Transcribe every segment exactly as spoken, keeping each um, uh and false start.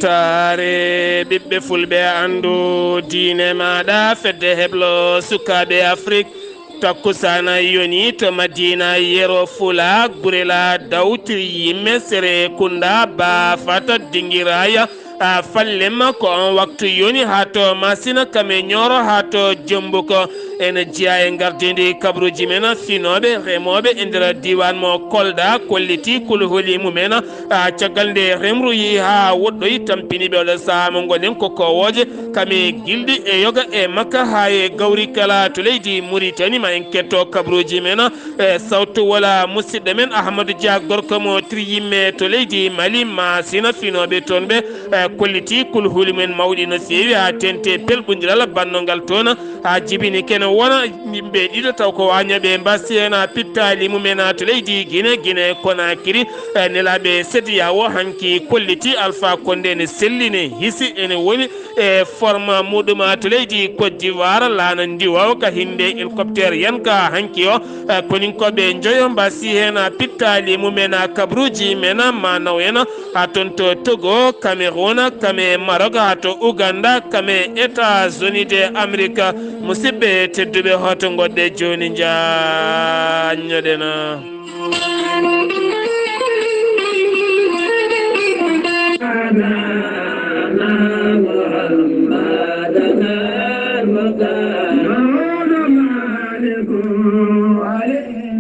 Taare ɓiɓɓe fulɓe, anndu diine maaɗa, fedde heblo sukaaɓe Afrik. Takkusaana yoni to Madina, Yero Fula, Gurela, Dawtir Yimme, Sere Kunda, Ba Fata, Dingiraya, a Fallema, ko on waktu yoni haa to Masina, Kame Ñooro, haa to Jombuko. Ene jeyaa e ngardiindi kabaruuji men, finooɓe, remooɓe e nder diiwaan mo Kolda, kolliti kulhuli mumen, a caggal nde remru yehi haa woɗɗoyi, tampini ɓe oɗo sahaa mo ngonɗen ko kowooje, kame gilɗi e yoga e makka haa e gawri kala to leydi Muritani. Ma en ketto kabaruuji men, e sawtu wala musidɗo men Ahmadou Dia, gorko mo Tir Yimme to leydi Mali, Masina, finooɓe toon ɓe, e kolliti kulhuli men mawɗi no feewi, haa tente pelɓundiral bannongal toon, haa jibini kene wona yimɓe ɗiɗo taw ko waañooɓe mbasi heen, a pittaali mumen, a to leydi Gine, Gine Konakiri, e nelaaɓe sediyawo hanki kolliti Alpha Condé ne selli, ne hisi, ene woni e forma muɗum, a to leydi Côte d'Ivoire, laana ndiwo ka hinde hélicoptère yanka hanki o, e koninkooɓe njoyo mbasi heen, a pittaali mumen, a kabaruuji men, ma naw en, haa toon to Togo, Cameroun, kame Maroc, haa to Ouganda, kame États-Unis de Amérique. Musidɓe tedduɓe, hoto ngoɗɗe jooni, njaññoɗen.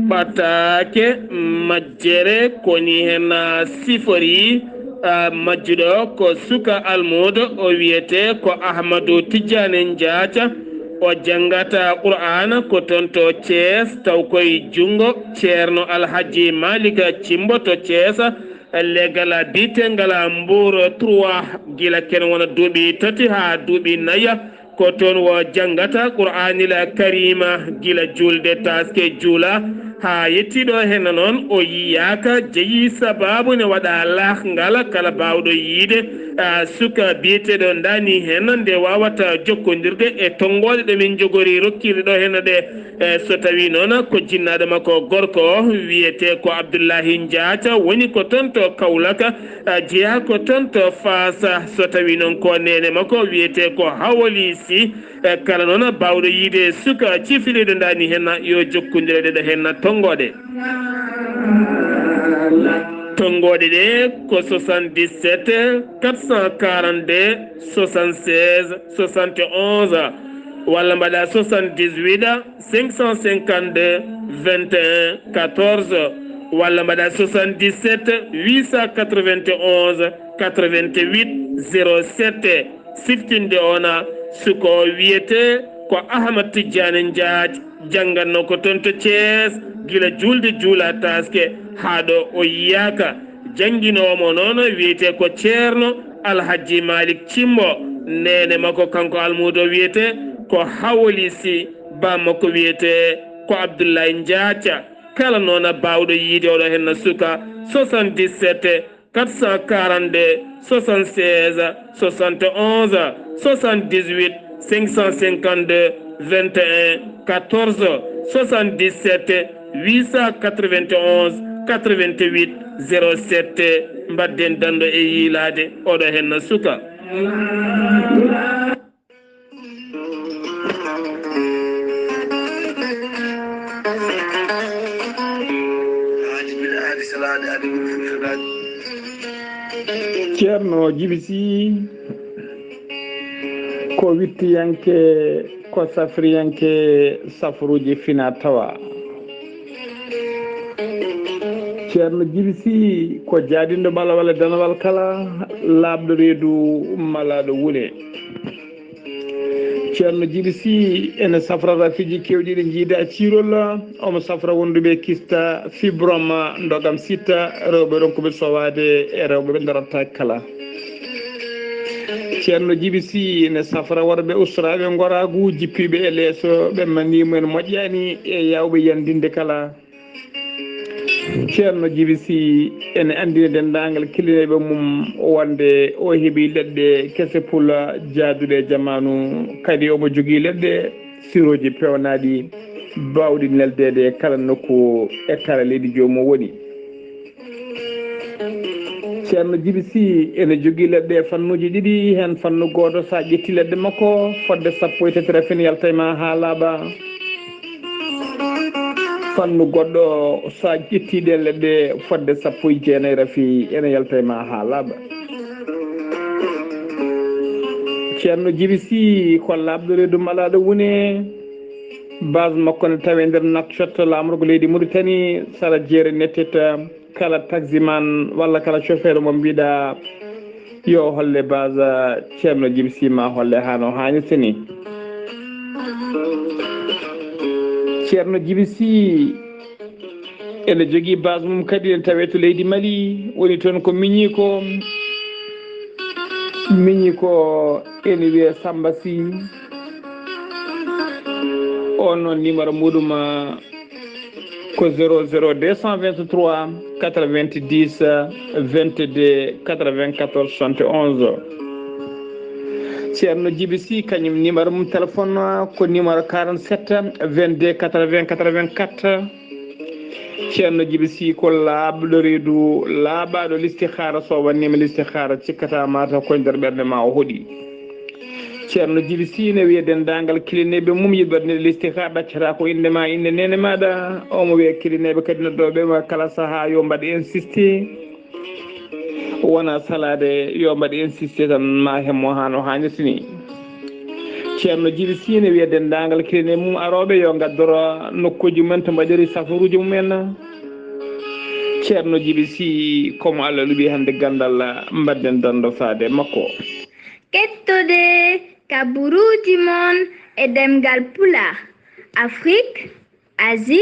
Ɓataake majjere koni hen, a, sifori, a, majjuɗo ko suka almuudo, o wiyetee ko Ahmadu Tijjaani Njaaca. O janngata Qur'aana ko toon to Thiès, taw koye junngo Ceerno Alhaji Maalika Cimbo to Thiès, leggal biyetengal Mbour trois, gila kene wona duuɓi tati haa duuɓi nayi. Ko toon o janngata Qur'aanil Kariima, gila juulde taaske juula haa yettii ɗo henna noon, o yiyaaka, jeyi sabaabu ne waɗa laaxngal. Kala baawɗo yiide, a, suka biyeteeɗo ndaani henna nde waawata jokkondirde e tonngooɗe ɗe min njogori rokkiiɗe ɗo henna ɗe, e, so tawii noon ko jinnaaɗo makko gorko wiyetee ko Abdullahi Njaaca, woni ko toon to Kawlaka, a, jeyaa ko toon to Faasa. So tawii noon ko neene makko wiyetee ko Hawoli Si, e kala noon baawɗo yiide suka cifiliiɗo ndaani henna, yo jokkondir e ɗeɗo henna tonngooɗe. Tonngooɗe ɗe ko soixante-dix-sept, quatre cent quarante-deux, soixante-seize, soixante et onze, walla mbaɗa soixante-dix-huit, cinq cent cinquante-deux, vingt et un, quatorze, walla mbaɗa soixante-dix-sept, huit cent quatre-vingt-onze, quatre-vingt-huit, zéro sept. Siftinde ona, suka o wiyetee ko Ahmad Tijjaani Njaaj, janngatnoo ko toon to Thiès, gila juulde juula taaske haa ɗo o yiyaaka. Jannginoowo mo noon wiyetee ko Ceerno Alhaji Malik Cimbo. Neene makko kanko almuudo wiyetee ko Hawoli Si, baa makko wiyetee ko Abdullahi Njaaca. Kala noon baawɗo yiide oɗo henna suka, soixante-dix-sept, quatre cent quarante-deux, soixante-seize, soixante et onze, soixante-dix-huit, cinq cent cinquante-deux, vingt et un, quatorze, soixante-dix-sept, huit cent quatre-vingt-onze, quatre-vingt-huit, zéro sept. Mbaɗden danndo e yiilaade oɗo henna suka. Ceerno Jibi Si ko wittiyanke, ko safriyanke safruuji fina tawa. Ceerno Jibi Si ko jaadinɗo ɓalawal e danawal kala, laaɓɗo reedu malaaɗo wule. Ceerno Jibi Si ene safra rafiiji keewɗi ɗi jiida ciirol, omo safra wonduɓe kista fibrome, ndogam sitta, rewɓe ronkuɓe sowaade e rewɓe ɓe darataake kala. Ceerno Jibi Si ene safra worɓe ustoraaɓe ngoraagu, jippiiɓe e leeso, ɓe manii mumen moƴƴaani e yaawɓe yandinde kala. Ceerno Jibi Si ene anndina denndaangal kellineeɓe mum wonde o heɓii leɗɗe kese pula jaaduɗe e jamaanu, kadi omo jogii leɗɗe sirooji peewnaaɗi baawɗi neldeede e kala nokku e kala leydi joomum woni. Ceerno Jibi Sih ene jogii leɗɗe e fannuuji ɗiɗi, heen fannu gooto, so a ƴettii leɗɗe makko, fodde sappo e tati rafin yalta e ma haa laaɓa. Fannu goɗɗo, so a ƴettii ɗeen leɗɗe, fodde sappo e jeenayi rafi ene yalta e ma haa laaɓa. Ceerno Jibi Sih ko laaɓɗo reedu malaaɗo wune. Base makko ne tawee nder Nouakchott, laamorgo leydi Mauritanie, sara jeere Netteta. Kala taximan walla kala chauffeur mo mbiɗa yo holle base Ceerno Jibi Sih, ma holle haa no haanirta ni. Ceerno Jibi Sih ene jogii base mum kadi, ene tawee to leydi Mali, woni toon ko miñi ko, miñi ko ene wiyee Samba Sih. On noon numéro muɗum, ah, ko zéro zéro deux cent vingt-trois quatre-vingt-dix vingt-deux quatre-vingt-quatorze soixante et onze. Ceerno Jibi Sih, kañum numéro mum téléphone ko numéro quarante-sept vingt-deux quatre-vingts quatre-vingt-quatre. Ceerno Jibi Sih ko laaɓɗo reedu, laaɓaaɗo listihaara. So wannima listihaara, cikkata mataw ko nder ɓernde ma o hoɗi. Ceerno Jibi Sih ne wiya denndaangal kilineeɓe mum yiɗɓe waɗde listihaara, ɗaccata ko innde ma, innde neene maaɗa. Omo wiya kilineeɓe kadi noddooɓe ma kala sahaa yo mbaɗ insisté. Wona salaade, yo mbaɗ insisté tan, ma hemmo haa no haanirta ni. Ceerno Jibi Sih ne wiya denndaangal kilineeɓe mum arooɓe yo ngaddoro nokkuuji mumen to mbaɗiri safaruuji mumen. Ceerno Jibi Sih ko mo Allah luɓi hannde ganndal, mbaɗden danndofaade makko. Kettode kaburuuji mon e ɗemngal Pulaar, Afrique, Asie,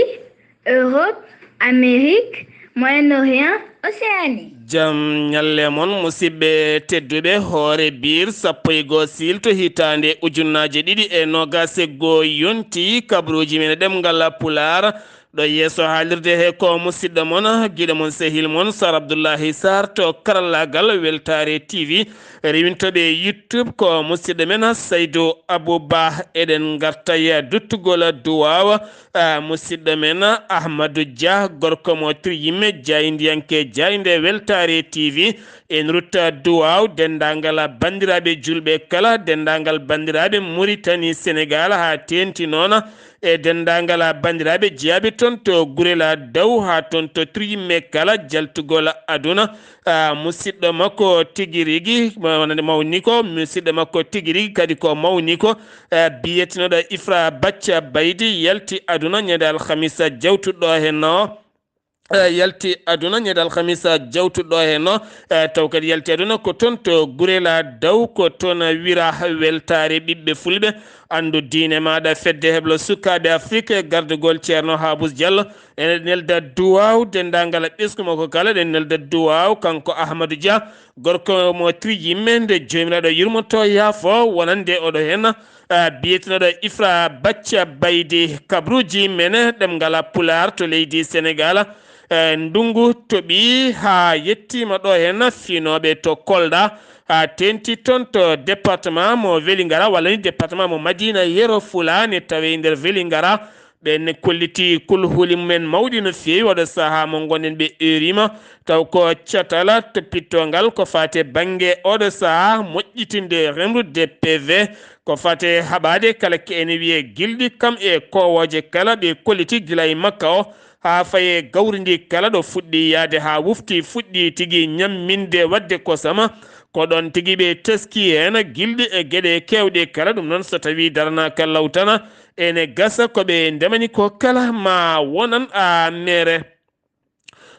Europe, Amérique, Moyen-Orient, Océanie. Jam ñalle mon, musidɓe tedduɓe. Hoore biir sappo e goo siilto hitaande ujunnaaje ɗiɗi e noogaas e goo yonti, kabaruuji men e ɗemngal Pulaar. Ɗo yeeso haalirde he ko musidɗo mon, giɗo mon, sehil mon, Sar Abdullahi Sarr to karallaagal Weltaare T V. Rewintooɓe YouTube ko musidɗo men Saydu Abou Ba. Eɗen ngarta e duttugol duwaaw, ah, musidɗo men Ahmadou Dia, gorko mo Triyimme, jaayndiyanke jaaynde Weltaare T V. En rutta duwaaw denndaangal banndiraaɓe juulɓe kala, denndaangal banndiraaɓe Mauritanie, Sénégal, haa teeŋti noon e denndaangal banndiraaɓe jeyaaɓe toon to Gurel Daw, haa toon to Triyimme kala, jaltugol aduna. Ah, musidɗo makko tigi rigi, ma-, wonande mawni ko, musidɗo makko tigi rigi kadi ko mawni ko, eh, biyetenooɗo Ifra Bacca Baydi yalti aduna ñande alhamisa jawtuɗo heen o. Eh, yalti aduna ñande alhamisa jawtuɗo heen o. Eh, taw kadi yalti aduna ko toon to Gurel Daw, ko toon wira Weltaare ɓiɓɓe fulɓe. Anndu diine maaɗa, fedde heblo sukaaɓe Afrik, gardagol Ceerno Haabus Jallo. Ene nelda duwaaw denndaangal ɓesngu makko kala, ɗen nelda duwaaw kanko Ahmadu Dia, gorko mo Triyimme, nde Joomiraaɗo yurmoto yaafo wonande oɗo heen, ah, biyetenooɗo Ifra Bacca Baydi. Kabaruuji men ɗemngal Pulaar to leydi Senegaal. Eh, ndunngu toɓi haa yettiima ɗo heen, fiinooɓe to Kolda, haa teeŋti toon to département mo Vélingara, walla ni département mo Madina Yero Fula ne tawee nder Vélingara. Ɓe ne kolliti kulhuli mumen mawɗi no feewi oɗo sahaa mo ngonɗen ɓe eeriima, taw ko catala toppitto ngal ko faati e bannge oɗo sahaa moƴƴitinde remru D P V, ko faati e haɓaade kala ke ene wiyee gilɗi, kam e koowooje kala ɓe kolliti gila e makka o haa faye gawri ndi kala ɗo fuɗɗi yahde haa wufti fuɗɗi tigi ñamminde waɗde kosama. Ko ɗoon tigi ɓe teski heen gilɗi e geɗe keewɗe kala. Ɗum noon so tawii daranaaka lawtana, ene gasa ko ɓe ndemani ko kala ma wonan a mere.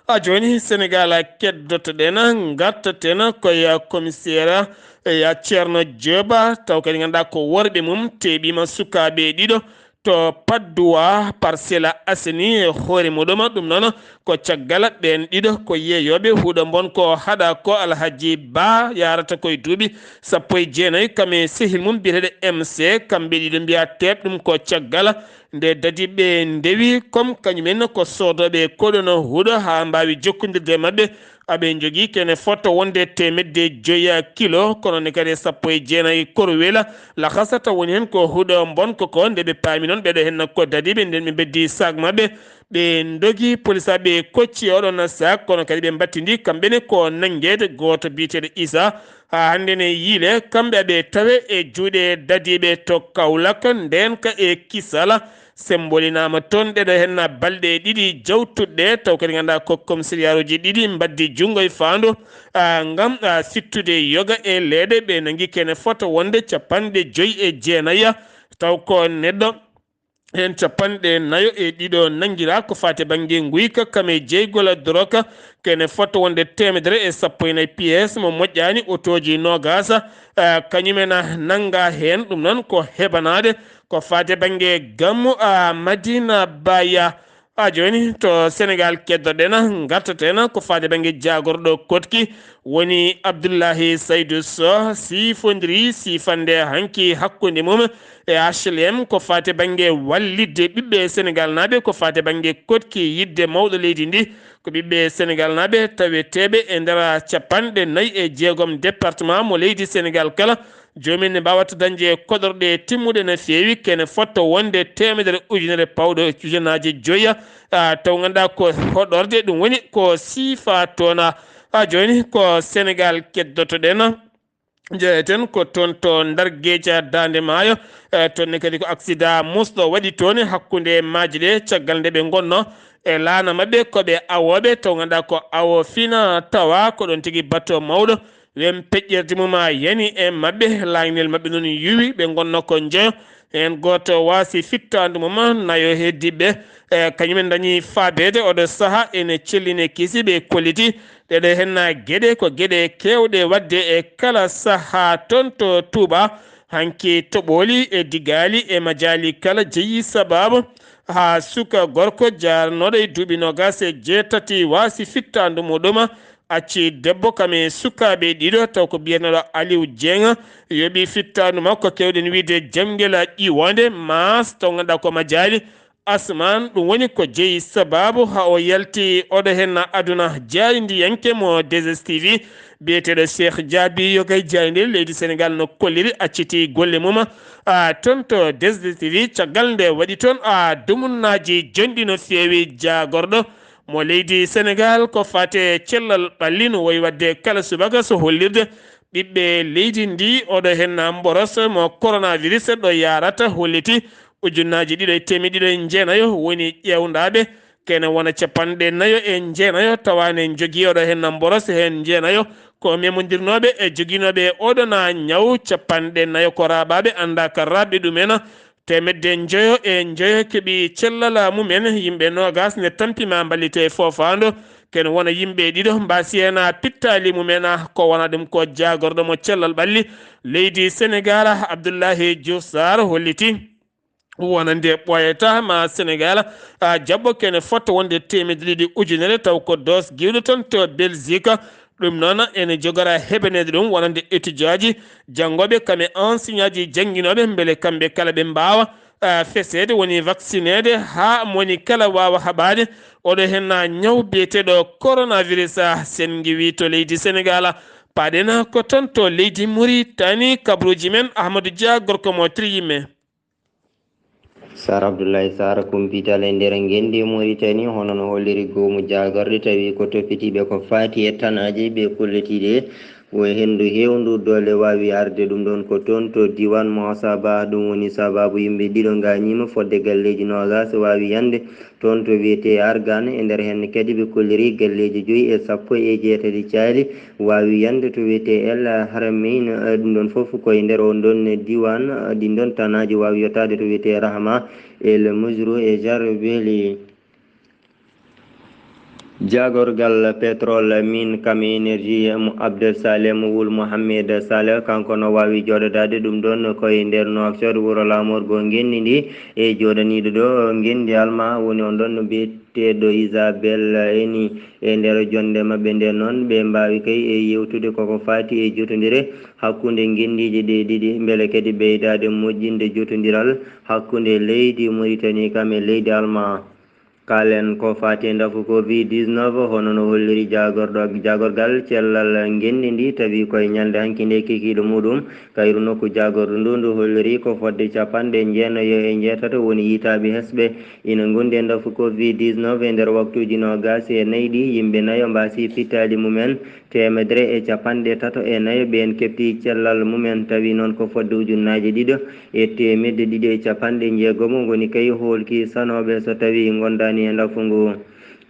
A jooni Senegaal keddotoɗen, ngartaten ko ya commissaire, ya Ceerno Jooba, taw kadi ngannduɗaa ko worɓe mum teeɓiima sukaaɓe ɗiɗo to Patte d'Oie, Parcelles Assainies e hoore muɗum. Ɗum noon ko caggal ɓeen ɗiɗo ko yeeyooɓe huɗo mbon ko haɗa ko Alhaji Ba yarata koye duuɓi sappo e jeenayi, kam e sehil mum biyeteeɗo M C, kamɓe ɗiɗo mbiya teeɓ ɗum ko caggal nde dadi ɓe ndewi, comme kañumen ko soodooɓe koɗono huɗo haa mbaawi jokkondirde e maɓɓe. Aɓe njogii kene fotto wonde teemedde joya kilo, kono ne kadi sappo e jeenayi korwela lahasata woni heen ko huɗo mbon koko. Nde ɓe paami noon ɓeɗo heen ko dadiiɓe, nden ɓe mbeddi saak maɓɓe, Ɓe ndogi, polisaaɓe kocci e oɗon saak, kono kadi ɓe mbattindi kamɓe ne ko nanngeede gooto biyeteeɗo Isa. Haa hannde ne yiile, kamɓe aɓe tawe e juuɗe dadiiɓe to Kaolack, ndeenka e Kisala. Sembolinaama toon ɗeɗo henna balɗe ɗiɗi jawtuɗe, taw kadi ngannduɗaa ko komisariyaaruuji ɗiɗi mbaddi junngo e faandu, ah, ngam, ah, sittude yoga e leeɗe. Ɓe nanngi kene fota wonde capanɗe joyi e jeenayi, taw ko neɗɗo heen capanɗe nayo e ɗiɗo nanngiraa ko faati bannge nguyka kam e jeygol doroka, kene fota wonde teemedere e sappo e nayi piyees mo moƴƴaani, otooji noogaas, ah, kañumen nannga heen. Ɗum noon ko heɓanaade ko faati bannge gammu, ah, Madina Baya. Haa jooni to Senegaal keddoɗen, ngartaten ko faati bannge jaagorɗo Koɗki, woni Abdullahi Saydu Soh, siifondiri siifande hanki hakkunde mum e H L M ko faati bannge wallitde ɓiɓɓe Senegaal naaɓe ko faati bannge Koɗki, yiɗde mawɗo leydi ndi ko ɓiɓɓe Senegaal naaɓe taweteeɓe e nder capanɗe nayi e jeegom département mo leydi Senegaal kala. Joomum en ne mbaawata dañde koɗorɗe timmuɗe no feewi, kene fota wonde teemedere ujunere pawɗo ujunaaji joyi, ah, taw ngannduɗaa ko hoɗorde, ɗum woni ko siifa toon. Haa jooni ko Senegaal keddotoɗen. Njeyaten ko toon to Ndar Geeja Daande Maayo, eh, toon ne kadi ko aksidaa musɗo waɗi toon hakkunde maaje ɗe, caggal nde ɓe ngonno e laana maɓɓe ko ɓe awooɓe, taw ngannduɗaa ko awo fina tawa ko ɗoon tigi bato mawɗo. Wem peƴƴirde mum a yani e maɓɓe, laagnel maɓɓe noon yuwi, ɓe ngonno ko njeyo. Heen gooto waasi fittaandu mum, nayo heddiiɓe, e kañumen ndañi faabeede. Oɗo saha ene cellini kisi ɓe kolliti. Ɗeɗo henna geɗe ko geɗe keewɗe waɗde e kala saha toon to Tuuba. Hanki toɓooli e digaali e majaali kala jeyi sababu haa suka gorko jaarnooɗo e duuɓi noogaas e jeetati waasi fittaandu muɗum. Acci debbo kam e sukaaɓe ɗiɗo, taw ko biyeteeɗo Aliou Dieng, yoɓi fittaandu makko, keewɗen wiyde Jamngela ƴiwonde, Maas, taw ngannduɗaa ko majaali Asmaan. Ɗum woni ko jeyi sababu haa o yalti oɗo henna aduna jaayndiyanke mo deux S T V, biyeteeɗo Cheikh Diaby, yogay jaaynde leydi Senegaal no kolliri, acciti golle mum, a, toon to deux S T V, caggal nde waɗi toon, a, dumunnaaji jonɗi no feewi jaagorɗo mo leydi Senegaal ko faati e cellal ɓalli, no wayi waɗde kala subaka so hollirde ɓiɓɓe leydi ndi oɗo henna mboros mo coronavirus ɗo yaarata, holliti ujunnaaji ɗiɗo e teemeɗɗe ɗiɗo e jeenayo woni ƴeewndaaɓe, kene wona capanɗe nayo e jeenayo tawa ne njogii oɗo henna mboros heen jeenayo ko memondirnooɓe e joginooɓe oɗo na ñaw, capanɗe nayo ko raaɓaaɓe anndaa ka raaɓɓe ɗumen. Teemedde njoyo e njoyo keɓi cellal mumen, yimɓe noogas ne tampi ma mballite foofaando, ken wona yimɓe ɗiɗo mbaasi heen pittaali mumen, ko wona ɗum ko jaagorɗo mo cellal ɓalli leydi Senegaal, Abdullahi Diouf Sarr, holliti wonande ɓooyata ma Senegaal, a, jaɓɓo kene fota wonde teemedde ɗiɗi ujunere, taw ko dos giwɗo toon to Belgique. Ɗum noon ene jogora heɓaneede ɗum wonande étudiant aji, janngooɓe kam e enseignant aji jannginooɓe, mbele kamɓe kala ɓe mbaawa, a, feseede, woni vaccineede, haa moni kala waawa haɓaade oɗo henna ñaw biyeteeɗo coronavirus, a, senngi wi to leydi Senegaal. Paaɗen ko toon to leydi Muritani, kabruuji men Ahmadou Dia, gorko mo Triyimme. Sar Abdoulaye Sar, kumpital e nder ngenndi Mauritanie, hono no holliri goomu jaagorɗe, tawi ko toppitiiɓe ko faati e tanaaji ɓe kollitiiɗe, ko e henndu heewndu doole waawi arde. Ɗum ɗoon ko toon to diiwaan mo Asaba. Ɗum woni sabaabu yimɓe ɗiɗo ngaañiima, fodde galleeji noogaas waawi yande toon to wiyetee Argan. E nder heen kadi ɓe kolliri galleeji joyi e sappo e jeetati caali waawi yande to wiyetee El Haramein. Ɗum ɗoon fof ko e nder on ɗoon diiwaan, ɗiin ɗoon tanaaji waawi yottaade to wiyetee Rahma, El Mujru e Jarbeli. Jaagorgal pétrole, mine kam énergie mo Abdel Saleh mo wul Mohamed Saleh, kanko no waawi jooɗodaade ɗum ɗoon ko e nder Nouakchott, wuro laamorgo ngenndi ndi, e jooɗaniiɗo ɗo ngenndi Almaa woni on ɗoon biyeteeɗo Isabelle Eni. E nder jonnde maɓɓe nde noon, ɓe mbaawi kay e yewtude koko faati e jotondire hakkunde ngenndiije ɗe ɗiɗi, mbele kadi ɓeydaade moƴƴinde jotondiral hakkunde leydi Mauritanie kam e leydi Almaa. Kaalen ko faati e ndafu covid dix-neuf, hono no holliri jaagorɗo, jaagorgal cellal ngenndi ndi, tawi koye ñalnde hanki nde kikiiɗe muɗum, kayru nokku jaagorɗo ndu, ndu holliri ko fodde capanɗe jeenayo e njeetato woni yitaaɓe hesɓe ina ngondi e ndafu covid dix-neuf. E nder waktuuji noogaas e nayi ɗi, yimɓe nayo mbaasi pittaali mumen, teemedere e capanɗe tato e nayo ɓeen keɓti cellal mumen, tawi noon ko fodde ujunnaaje ɗiɗo e teemedde ɗiɗi e capanɗe jeegom ngoni kay hoolki sanooɓe so tawii ngondaani e ndafu ngu.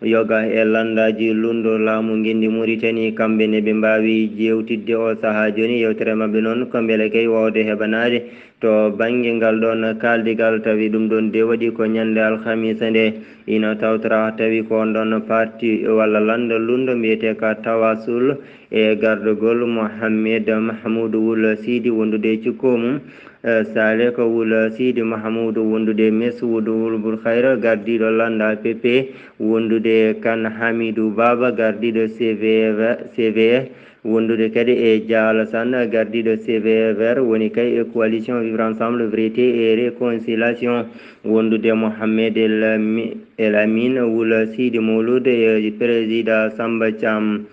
Yoga e lanndaaji lunndo laamu ngenndi Muritani, kamɓe ne ɓe mbaawi jeewtidde o sahaa jooni. Yewtere maɓɓe noon ko mbele kay waawde heɓanaade to bannge ngal ɗoon kaaldigal, tawi ɗum ɗoon de waɗi ko ñannde alhamisa nde. Ina tawtora tawi ko on ɗoon parti walla lannda lunndo mbiyetee ka Tawasul e gardagol Mohammed Mahmoud Wul Sidi wondude e cikko mum, eh, Saleh ko Wul Sidi Mahmoud wondude e Meswoud Wul Bul Khayra gardiiɗo lannda P P wondude e Kan Hamidou Baba gardiiɗo C V F, C V F wondude kadi e Dia Alassane gardiiɗo C V F R woni kay e coalition Vivre Ensemble Vérité et Réconciliation wondude Mohammed El Ami-, El Amin Wul Sidi Mouloud e président Samba Thiam.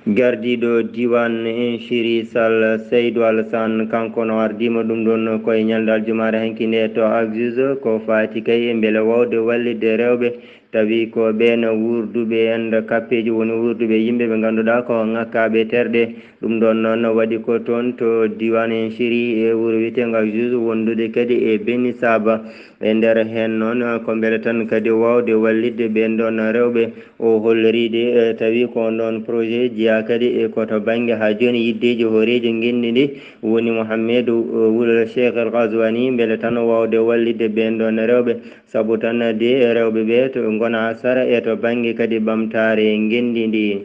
Gardiiɗo diiwaan en Chiri Sall Seydou Alassane, kanko no ardiima ɗum ɗoon ko e ñalnde aljumaare hanki nde to Agsus, ko faati kay e mbele waawde wallitde rewɓe, tawi ko ɓeen wuurduɓe e nder kappeeji woni wuurduɓe yimɓe ɓe ngannduɗaa ko ŋakkaaɓe terɗe. Ɗum ɗoon noon waɗi ko toon to diiwaan en Chiri e wuro wiyeteengo Agsus wondude kadi e Beni Saba. E nder heen noon ko mbele tan kadi waawde wallitde ɓeen ɗoon rewɓe. O holliriide, eh, tawi ko on ɗoon projet jeyaa kadi e ko to bannge haa jooni yiddeeji hooreejo ngenndi ndi woni Mouhammedou, eh, Wul Cheikh El Ghazouani, mbele tan waawde wallitde ɓeen ɗoon rewɓe, sabu tan de rewɓe ɓe to ngona sara e to bannge kadi ɓamtaare ngenndi ndi.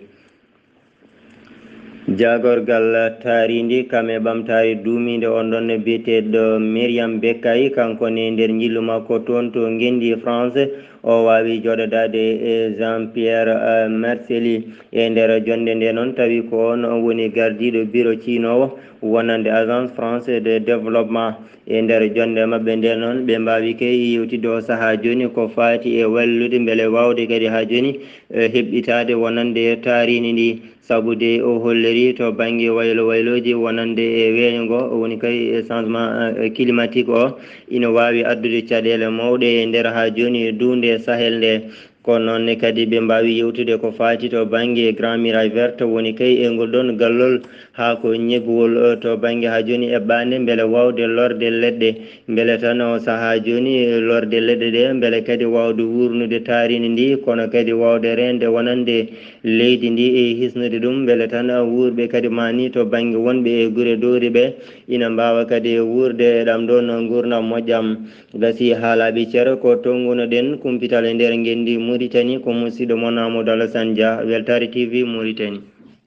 Jaagorgal taariindi kam e ɓamtaare duumiinde on ɗon biyeteeɗo Myriam Beccay, kanko ne nder njillu makko toon to ngenndi France, o waawi jooɗodaade e Jean-Pierre, eh, Marcelli. E nder jonnde nde noon, tawi ko on woni gardiiɗo biro ciinoowo wonande Agence Française de Développement. E nder jonnde maɓɓe nde noon, ɓe mbaawi kay yewtidde o sahaa jooni ko faati e wallude mbele waawde kadi haa jooni, eh, heɓɓitaade wonande taariindi ndi. Sabu de o holliri to bannge waylo waylooji wonande e weeyo ngo, woni kay e changement, eh, climatique o, ina waawi addude caɗeele mawɗe e nder haa jooni duunde Sahel nde. Kono noon ne kadi ɓe mbaawi yewtude ko faati to bannge Grand Muraille Verte, woni kay e ngol ɗoon gallol haa ko ñebuwol, eh, to bannge haa jooni eɓɓaande mbele waawde lorde leɗɗe. Mbele tan o sahaa jooni lorde leɗɗe ɗe, mbele kadi waawde wuurnude taariindi ndi, kono kadi waawde reende wonande leydi ndi e hisnude ɗum, mbele tan wuurɓe kadi maa ni to bannge wonɓe e gure doori ɓe ina mbaawa kadi wuurde e ɗam ɗoon nguurndam moƴƴam. Gasi haalaaɓe cere ko tonngunoɗen kumpital e nder ngenndi Muritani, ko musiɗɗo mon Amadou Alassane Dia, Weltaare T V Muritani.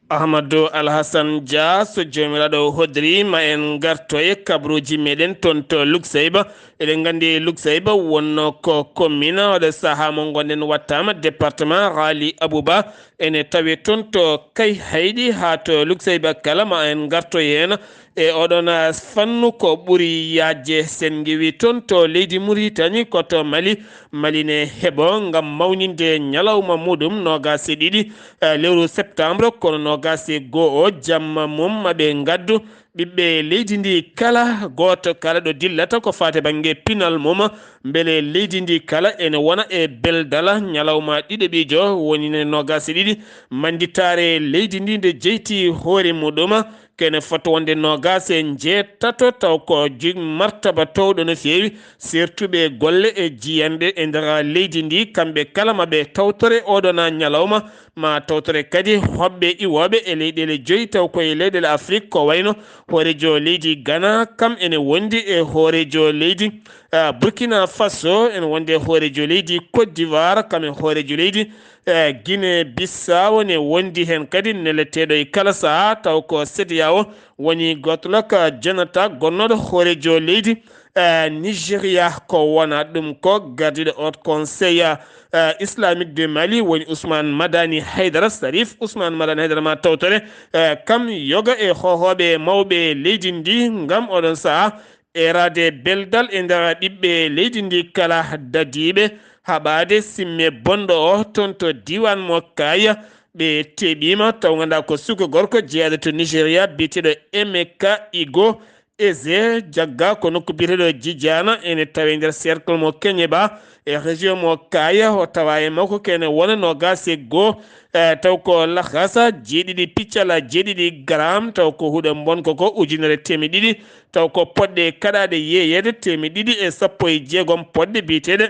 Ahmadou Alhassane Dia, so Joomiraaɗo hodri, ma en ngartoye kabruuji meɗen toon to Lukseyba. Eɗen nganndi Lukseyba wonno ko commune, oɗo sahaa mo ngonɗen wattaama département. Raali Abouba ene tawe toon to Kayhayɗi haa to Lukseyba kala, ma en ngartoy heen e oɗon fannu ko ɓuri yaajde. Sen ngiwi toon to leydi Muritani, ko to Mali, Mali ne heɓo ngam mawninde ñalawma muɗum noogaas e ɗiɗi, eh, lewru septembre, kono noogaas e goo o jamma mum maɓe ngaddu ɓiɓɓe leydi ndi kala, gooto kala ɗo dillata ko faati bannge pinal mum, mbele leydi ndi kala ene wona e beldala ñalawma ɗiɗo ɓiijo, woni ne noogaas e ɗiɗi mannditaare leydi ndi nde jeyti hoore muɗum, kene foti wonde noogaas e njeetato, taw ko jig martaba towɗo no feewi, sertuɓe golle e jiyanɗe e nder leydi ndi, kamɓe kala maɓe tawtore oɗona ñalawma, ma tawtore kadi hoɓɓe iwooɓe e leyɗeele joyi, taw koye leyɗeele Afrik, ko wayno hoorejo leydi Ghana, kam ene wondi e hoorejo leydi, ah, Burkina Faso, ene wondi e hoorejo leydi Côte d'Ivoire, kam e hoorejo leydi, eh, Guinée Bissau ne wondi heen kadi neleteeɗo e kala sahaa, taw ko C E D E A O woni gootol ka janata gonnooɗo hoorejo leydi, eh, Nigeria, ko wona ɗum ko gardiiɗo Haut Conseil, eh, Islamique du Mali woni Ousmane Madani Haydara, Sarif Ousmane Madani Haydara ma tawtore, eh, kam yoga e hohooɓe mawɓe leydi ndi ngam oɗon sahaa eeraade beldal e nder ɓiɓɓe leydi ndi kala dadiiɓe haɓaade simme bonɗo o toon to diiwaan mo Kaaya. Ɓe teɓiima taw nganndaa ko suka gorko jeyaaɗo to Nigeria biyeteeɗo Emeka Igo Eze, jagga ko nokku biyeteeɗo Jijaana, ene tawee nder cercle mo Keñeba e région mo Kaaya. O tawa e makko kene wona noogaas e goo, eh, taw ko lahasa jeeɗiɗi piccala jeeɗiɗi gram, taw ko huɗo mbonko ko ujunere teemedde ɗiɗi, taw ko poɗɗe kaɗaaɗe yeeyeede teemedde ɗiɗi e sappo e jeegom poɗɗe biyeteeɗe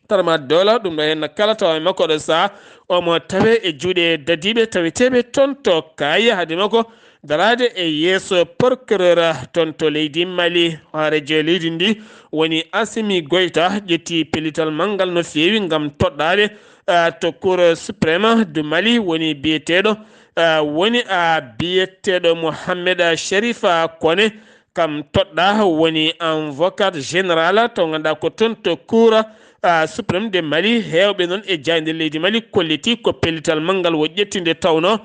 Tarma Dola. Ɗum ɗo heen kala tawa e makko ɗo saha omo tawe e juuɗe dadiiɓe taweteeɓe toon to Kaaya, hade makko daraade e yeeso procureur toon to leydi Mali. Hooreejo leydi ndi woni Assimi Goïta ƴetti pellital manngal no feewi ngam toɗɗaade, ah, to Cour suprême du Mali, woni biyeteeɗo, ah, woni, ah, biyeteeɗo Mohamed Sherifa Kone, kam toɗɗa woni avocat général to nganndaa ko toon to Cour, ah, suprême de Mali. Heewɓe noon e jaaynde leydi Mali kolliti ko pellital manngal wo ƴetti nde tawnoo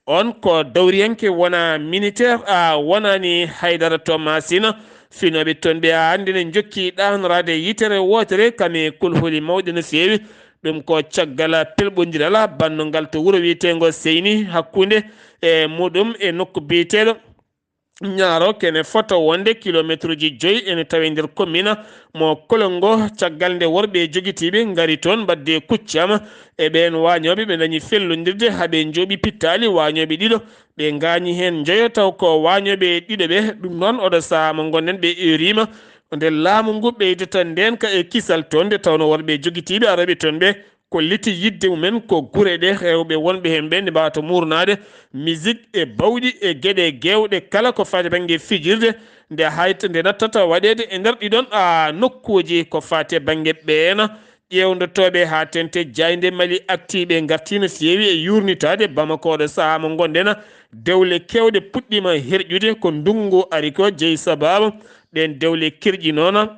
on ko dawriyanke wona militaire, a wonaani haydara to Masina. Finooɓe toon ɓe a hannde ne njokki ɗaanoraade yitere wootere kam e kulhuli mawɗe no feewi. Ɗum ko caggal pelɓondiral bannungal to wuro wiyeteengo Seyni hakkunde e muɗum e nokku biyeteeɗo Ñaaro kene foto wonde kilomeetruuji joyi ene tawe nder commune mo Kolongo, caggal nde worɓe jogitiiɓe ngari toon mbaɗde kuccam e ɓeen waañooɓe, ɓe ndañi fellondirde haa ɓe njooɓi pittaali waañooɓe ɗiɗo, ɓe ngaañi heen njoyo, taw ko waañooɓe ɗiɗo ɓe. Ɗum noon, oɗo sahaa mo ngonɗen ɓe eeriima nde laamu ngu ɓeydata ndeenka e kisal toon, nde tawnoo worɓe jogitiiɓe arooɓe toon ɓe kolliti yiɗde mumen ko gure ɗe, rewɓe wonɓe heen ɓe nde mbaawataa muurnaade misik e bawɗi e geɗe geewɗe kala ko faati bannge fijirde, nde hayta nde nattata waɗeede e nder ɗiɗon, a, nokkuuji ko faati e bannge ɓeena ƴeewndotooɓe haa teeŋti. Jaaynde Mali Actu ɓe ngartii no feewi e yuurnitaade Bamako oɗo sahaa mo ngonɗen. Dewle keewɗe puɗɗiima herƴude, ko ndunngu ari ko jeyi sabaabu ɗeen dewle kerƴi noon.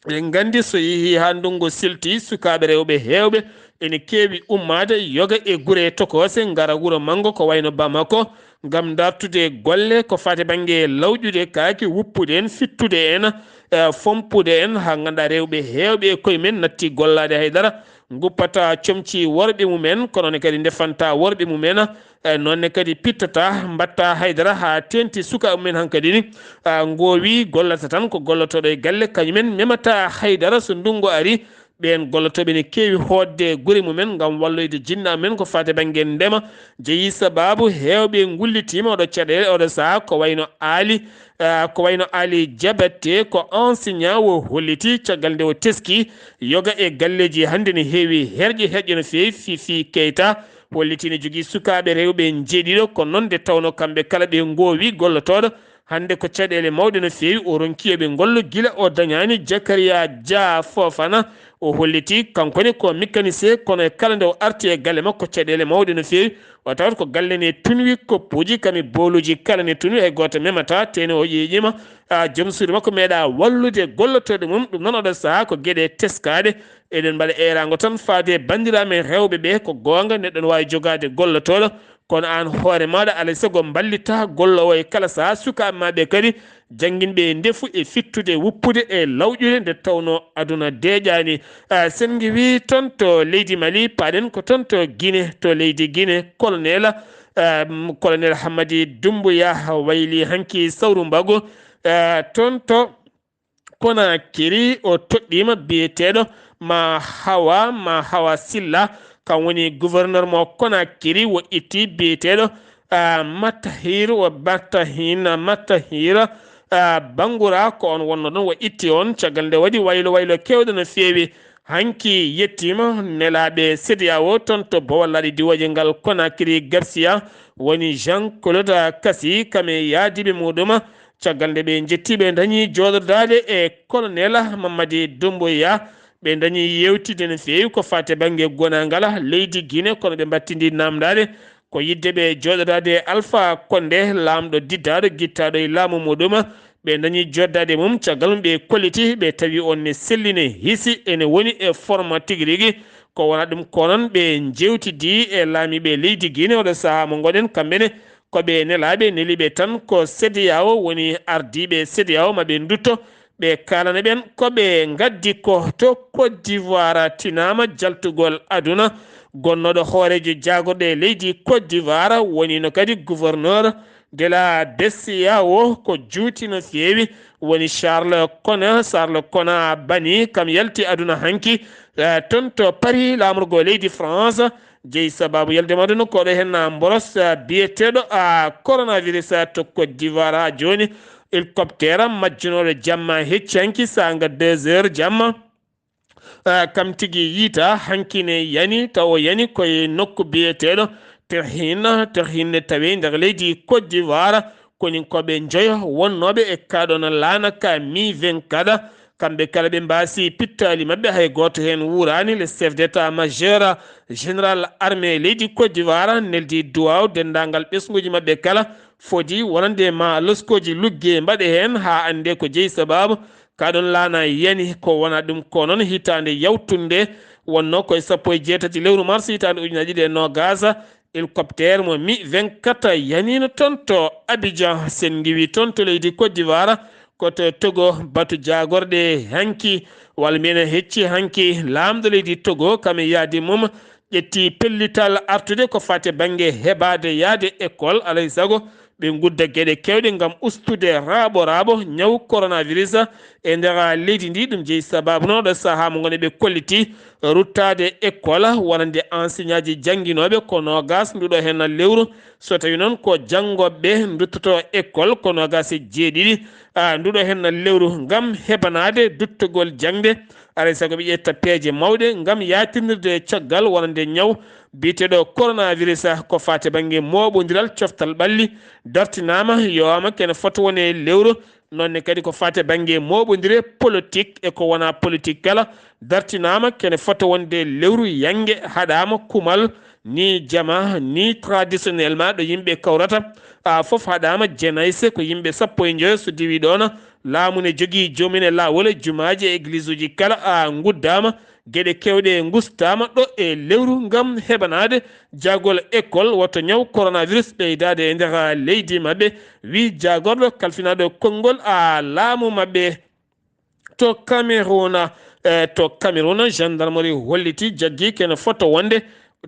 Eɗen nganndi so yehii haa ndunngu siltii, sukaaɓe rewɓe heewɓe ene keewi ummaade yoga e gure tokoose ngara wuro manngo ko wayno Bamako ngam dartude golle ko faati bannge lawƴude kaaki, wuppude en, fittude en, eh, fompude en, haa nganndaa rewɓe heewɓe e koye men natti gollaade hay dara, nguppata comci worɓe mumen, kono ne kadi ndefanta worɓe mumen. E noon ne kadi pittata, mbaɗta haydara haa teeŋti sukaaɓe mumen hankadi ni, a, ngoowi gollata tan ko gollotooɗo e galle, kañumen memata haydara so ndunngu ari. Ɓeen gollotooɓe ne keewi hootde gure mumen ngam walloyde jinnaaɓe men ko faati bannge ndema. Jeyi sabaabu heewɓe ngullitiima oɗo caɗeele, oɗo sahaa ko wayno Aali, a, ko wayno Aali Jabate, ko enseignant o holliti caggal nde o teski yoga e galleeji hannde ne heewi herƴe, herƴe no feewi. Fifi Keita hollitii ne jogii sukaaɓe rewɓe njeeɗiɗo, kono noon nde tawnoo kamɓe kala ɓe ngoowi gollotooɗo hannde ko caɗeele mawɗe no feewi. O ronki yo ɓe ngollo gila o dañaani. Jakariya Dia Fofana, o hollitii kanko ne ko mécanicien, kono e kala nde o arti e galle makko caɗeele mawɗe no feewi. O tawata ko galle ne tunwi, koppuuji kam e booluuji kala ne tunwi, hay gooto memataa, tee ne o ƴeeñiima, a, joom suudu makko meeɗaa wallude gollotooɗo mum. Ɗum noon oɗo sahaa ko geɗe teskaaɗe. Eɗen mbaɗa eeraango tan faade e banndiraaɓe men rewɓe ɓe, ko goonga neɗɗo ne waawi jogaade gollotooɗo, kono aan hoore maaɗa alaa e sago mballitaa golloowo e kala sahaa sukaaɓe maa ɓe kadi, jannginɓe e ndefu e fittude, wuppude e lawƴude nde tawnoo aduna deeƴaani. A, sen ngiwii toon to leydi Mali, paaɗen ko toon to Gine, to leydi Gine, colonel, a, m-, colonel Hammadi Doumbouya waylii hanki sawru mbagu, a, toon to Conakry, o toɗɗiima biyeteeɗo Ma Hawa, Ma Hawa Silla, kam woni gouverneur mo Conakry, o itti biyeteeɗo, a, Matahir, o Matahin, Matahir, a, Bangura, ko oon wonnoo ɗoon, o itti oon, caggal nde waɗi waylo waylo keewɗo no feewi. Hanki yettiima nelaaɓe CEDEAO toon to Bowal Laaɗe Diwooje ngal Conakry, Garcia, woni Jean Claude Cassi, kam e yaadiiɓe muɗum. Caggal nde ɓe njetti, ɓe ndañi jooɗodaade e colonel Mamadi Doumbouya. Ɓe ndañi yeewtidde no feewi ko faati e bannge gonaangal leydi Gine, kono ɓe mbattindi naamndaade ko yiɗde ɓe jooɗodaade e Alpha Condé, laamɗo diddaaɗo, gittaaɗo e laamu muɗum. Ɓe ndañi jooɗdaade e mum, caggal mum ɓe kolliti, ɓe tawi on ne selli, ne hisi, ene woni e forme tigi rigi. Ko wonaa ɗum ko noon, ɓe njeewtidi e laamiiɓe leydi Gine, oɗo sahaa mo ngonɗen, kamɓe ne ko ɓe nelaaɓe, neliiɓe tan ko CEDEAO, woni ardiiɓe CEDEAO, ma ɓe ndutto Ɓe kaalana ɓen ko ɓe ngaddi ko to Côte d'Ivoire. Tinaama jaltugol aduna, gonnooɗo hooreejo jaagorɗe leydi Côte d'Ivoire wonino kadi gouverneur de la BCEAO, ko juuti no feewi, woni Charles Konan. Charles Konan Bani kam yalti aduna hanki, eh, toon to Paris, laamorgo leydi France. Jeyi sababu yalde mum aduna ko ɗo hen, ah, mboros, ah, biyeteeɗo, ah, coronavirus, ah, to Côte d'Ivoire. Haa jooni, hélicoptère majjunooɗo jamma hecci hanki saanga deux heures jamma. Ah, kam tigi yiita hanki ne yani, taw o yani koye nokku biyeteeɗo Terhin. Terhin ne tawi nder leydi Côte d'Ivoire. Koninkooɓe njoyo wonnooɓe e kaa ɗoon laana ka Mi vingt-quatre, kamɓe kala ɓe mbaasi pittaali maɓɓe, hay gooto heen wuuraani. Le chef d'état-major général armée leydi Côte d'Ivoire neldi duwaaw denndaangal ɓesnguuji maɓɓe kala, foti wonande ma loskooji lugge mbaɗe heen haa annde ko jeyi sababu ka ɗoon laana yani. Ko wona ɗum ko noon, hitaande yawtunde wonnoo ko e sappo e jeetati lewru mars hitaande ujunaaji ɗiɗi e noogaas, hélicoptère mo Mi vingt-quatre yaniino toon to Abidjan, sen ngiwi toon to leydi Côte d'Ivoire, ko to Togo, batu jaagorɗe hanki, walla mbiyen hecci hanki, laamɗo leydi Togo kam e yaadi mum ƴetti pellital artude ko fate bannge heɓaade yaade école, alay sago ɓe ngudda geɗe keewɗe ngam ustude raaɓo raaɓo ñaw coronavirus e nder leydi ndi. Ɗum jeyi sababu noon ɗo sahaa mo ngoni ɓe kolliti ruttaade école wonande enseignantji jannginooɓe ko noogaas nduɗo heen lewru. So tawi noon ko janngoɓe nduttoto école ko noogaas e jeeɗiɗi, ah, nduɗo heen lewru ngam heɓanaade duttugol jaŋde. Alay sago ɓe ƴetta peeje mawɗe ngam yaatinirde caggal wonande ñaw biyeteeɗo coronavirus, ah, ko fate bannge mooɓondiral coftal ɓalli dartinaama, yowaama kene foto wone lewru. Noon ne kadi ko fate bannge mooɓondire politique e ko wona politique kala dartinaama kene foto wonde lewru yannge haɗaama kumal ni jama ni traditionnellement ɗo yimɓe kawrata, a fof haɗaama. Jenayse ko yimɓe sappo e njoyo so diwi ɗoon. Laamu ne jogii joomum en laawol e jumaaji e église uji kala a nguddaama. Geɗe keewɗe ngustaama ɗo e lewru ngam heɓanaade jaagol école woto ñaw coronavirus ɓeydaade e nder leydi maɓɓe, wi jaagorɗo kalfinaaɗo konngol a laamu maɓɓe. To Cameroun, eh, to Cameroun, gendarmerie holliti jaggi kene foto wonde,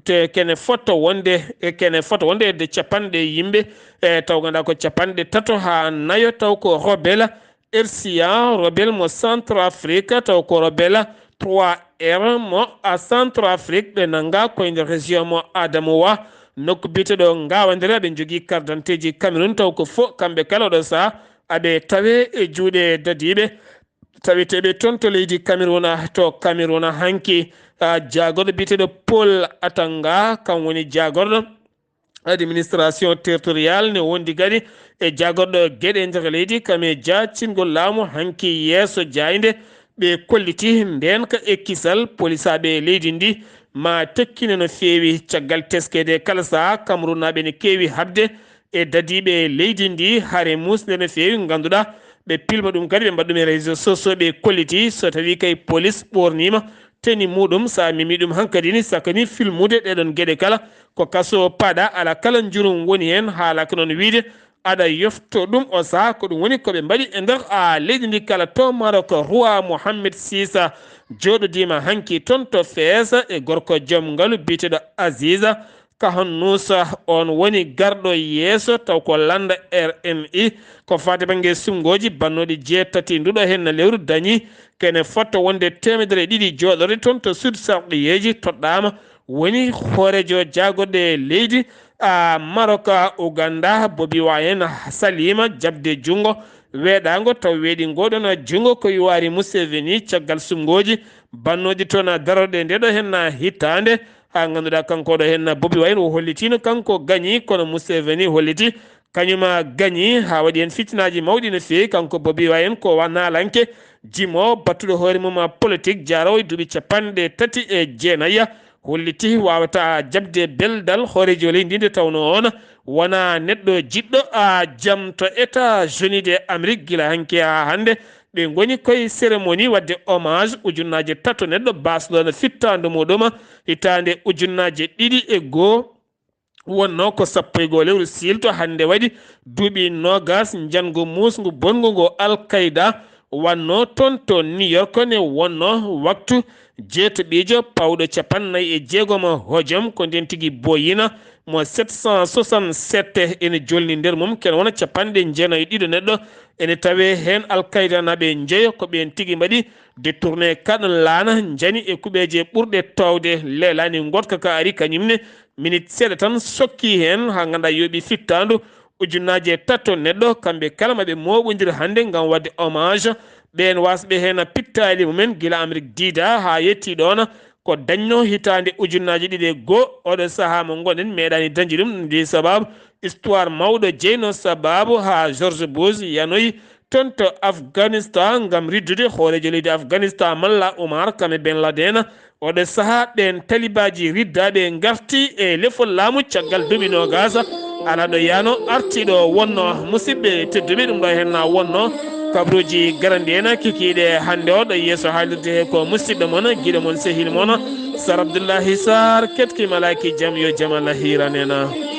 te kene foto wonde, eh, kene foto wonde hedde capanɗe yimɓe, eh, taw ganduɗa ko capanɗe tato haa nayo, taw ko rebelle R C A, rebelle mo Centrafrique, taw ko rebelle trois R mo a Centrafrique, ɓe nanga koye nder région mo Adamawa, nokku biyeteɗo Ngawandere. Ɓe jogii carte d'identité ji Cameroun, taw ko fo kamɓe kala oɗo saha aɓe tawe e juuɗe dadiiɓe taweteeɓe toon to leydi Cameroun. To Cameroun hanki, ah, jaagorɗo biyeteeɗo Paul Atanga, kam woni jaagorɗo administration territorial, ne wondi kadi e jaagorɗo geɗe nder leydi, kam e jaacingol laamu hanki yeeso jaaynde. Ɓe kolliti ndeenka e kisal polisaaɓe leydi ndi ma tekkine no feewi. Caggal teskede kala saha, Camerounaaɓe ne keewi haɓde e dadiiɓe leydi ndi hare muusnde no feewi, ngannduɗaa ɓe pilma ɗum kadi ɓe mbaɗa ɗum e réseaux sociaux. Ɓe kolliti so tawi kay police ɓoorniima tenue muɗum, sa memi ɗum hankadi ni sakani filmude ɗeɗon geɗe kala ko kaso paɗa, ala kala njurum woni heen. Haalaka noon wiide aɗa yofto ɗum o saha. Ko ɗum woni ko ɓe mbaɗi e nder a leydi ndi kala. To Maroc, roi Mohammed six jooɗodiima hanki toon to Fès e gorko joom ngalu biyeteeɗo Aziza Kahannousa. On woni garɗo yeeso taw ko lannda R N I ko faati bannge suɓngooji bannooɗi jeetati nduɗo heen lewru dañi kene fotto wonde teemedere e ɗiɗi jooɗorde toon to Sud Sarqiyeeji. Toɗɗaama woni hooreejo jaagorɗe leydi a Maroc, Uganda, Bobi Wine saliima jaɓde junngo weeɗaango taw weeɗi ngoɗon junngo ko Yoweri Museveni caggal suɓngooji bannooji toon darorɗe ndeɗo heen hitaande. Haa ngannduɗaa kanko ɗo heen Bobi Wine o hollitiino kanko gañi, kono Museveni holliti kañuma gañi, haa waɗi heen fitinaaji mawɗi no feewi. Kanko Bobi Wine ko wa naalanke, jimoowo, battuɗo hoore mum politique, jaaroowo e duuɓi capanɗe tati e jeenayi, holliti waawata jaɓde beldal hooreejo leydi ndi nde tawnoo oon wonaa neɗɗo jiɗɗo a jam. To États-Unis de Amérique, gila hanki haa hannde, ɓe ngoni koye cérémonie waɗde hommage ujunnaaje tato neɗɗo baasɗo no fittaandu muɗum hitaande ujunnaaje ɗiɗi e goo. Wonnoo ko sappo e goo lewru siilto hannde waɗi duuɓi noogaas njanngu muusngu bonngu ngu Al Qaeda wannoo toon to New York ne wonnoo waktu jeetaɓiijo pawɗo capannayyi e jeegom hojom, ko ndeen tigi boyina mo sept cent soixante-sept, ene jolni nder mum ken wona capanɗe jeenayi e ɗiɗo neɗɗo. Ene tawee heen Al Qaeda naɓe njeyo, ko ɓeen tigi mbaɗi détourné kaɗon laana, njani e kuɓeeje ɓurɗe toowde, leelaani ngoɗka ka ari kañum ne minit seeɗa tan sokki heen, haa nganndaa yooɓi fittaandu ujunnaaje tato neɗɗo. Kamɓe kala maɓe mooɓondir hannde ngam waɗde hommage ɓeen waasɓe heen pittaali mumen gila Amérique diida haa yettii ɗoon ko dañno hitaande ujunnaaje ɗiɗi e goo. Oɗo sahaa mo ngonɗen meeɗaani dañde ɗum, ndi sababu histoire mawɗo jeyno sababu haa George Bush yanoyi toon to Afghanistan ngam riddude hooreejo leydi Afghanistan Malla Umar Kame Ben Laden. Oɗo sahaa ɓeen talibaaji riddaaɓe ngarti e lefol laamu caggal duuɓi noogaas. Alaa ɗo yaano arti ɗo wonno. Musidɓe tedduɓe, ɗum ɗo heen na wonno kabruuji garandi en kikiiɗe hannde o ɗo yeeso haalirde he ko musidɗo mon, giɗo mon, sehil mon Sar Abdullahi Sar, ketki malaaki jam yo jam Allah hiiran en.